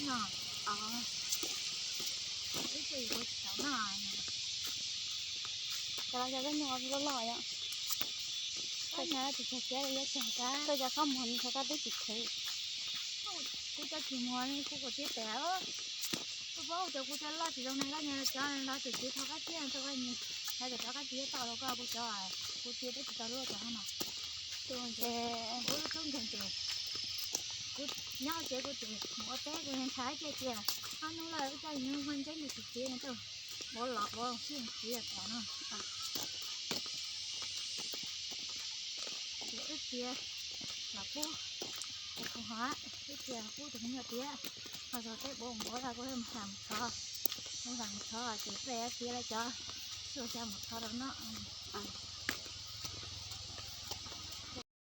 No, ib tug kuv tsis tau noj. Cov los yog koj nyuam loj loj yom. Koj nyuam tsis txog tiab yuav tseg koj cov khaub muag no koj twb tsis khwv. Kuv cov tsis muag kuv kuv tib pem. Kuv paub tias kuv cov loj tsis zoo ne, koj nyuam cov los tus txiv thov kab tiag rau koj nyuam, hais tias rov kab tiag tau rau koj kuv cov, kuv tiag peb tsis tau lub cov no. Kuv lub tub nkeeg ces kuv nyob tsev kuv ces mus ua teb kuv ntshai kiag tias ob hnub lawm ua cas yus muaj ntseeb tus txiv no tuaj, vov los vov sib txiv tom no. Ces wb tiav los pub, ces qhov ho wb tiav los pub tus me nyuam tiav, ho txog teb puv npov los kuv mus tham mus txhov, mus tham mus txhov ces peb tiav lawv cov, xyuas xyov mus txhov rau noj.